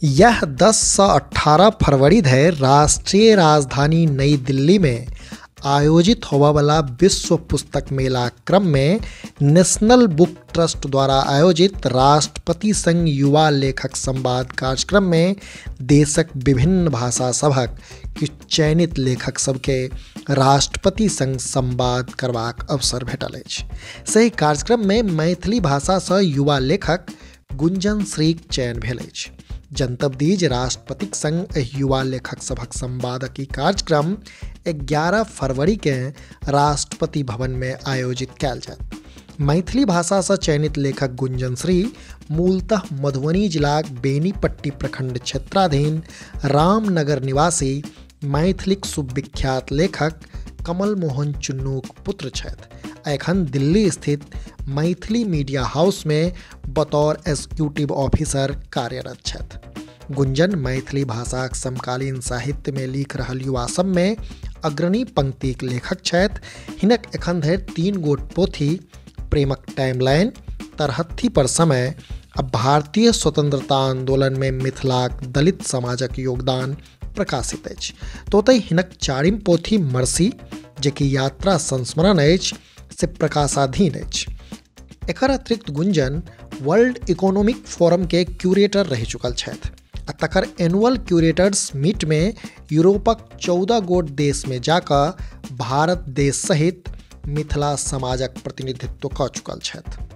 यह 10 सँ 18 फरवरी धरि राष्ट्रीय राजधानी नई दिल्ली में आयोजित होबयवला विश्व पुस्तक मेला क्रम में नेशनल बुक ट्रस्ट द्वारा आयोजित राष्ट्रपति संग युवा लेखक संवाद कार्यक्रम में देशक विभिन्न भाषा सभक किछु चयनित लेखक सबके राष्ट्रपति संग संवाद करबाक अवसर भेटल अछि। सही कार्यक्रम में मैथिली भाषा सँ युवा लेखक गुंजन श्रीक चयन भेल अछि। जनतब दी जे राष्ट्रपतिक संग एहि युवा लेखक सभक संवादक ई कार्यक्रम 11 फरवरी के राष्ट्रपति भवन में आयोजित कयल जायत। मैथिली भाषा सँ चयनित लेखक गुंजन श्री मूलतः मधुबनी जिलाक बेनीपट्टी प्रखंड क्षेत्राधीन रामनगर निवासी मैथिलीक सुविख्यात लेखक कमल मोहन चुन्नूक पुत्र छथि। एखन दिल्ली स्थित मैथिली मीडिया हाउस में बतौर एग्जीक्यूटिव ऑफिसर कार्यरत छथि। गुंजन मैथिली भाषाक समकालीन साहित्य में लिख रहल युवा सब में अग्रणी पंक्तिक लेखक छथि। हिनक एखन धरि 3 गोट पोथी प्रेमक टाइमलाइन, तरहत्थी पर समय आ भारतीय स्वतंत्रता आंदोलन में मिथिलाक दलित समाजक योगदान प्रकाशित अछि। तो ओतहि हिनक 4म पोथी मर्सी, जेकि यात्रा संस्मरण अछि, से प्रकाशाधीन अछि। एकर अतिरिक्त गुंजन वर्ल्ड इकोनॉमिक फोरम के क्यूरेटर रहि चुकल छथि आ तकर एनुअल क्यूरेटर्स मीट में यूरोपक 14 गोट देश में जाकऽ भारत देश सहित मिथिला समाजक प्रतिनिधित्व कऽ चुकल छथि।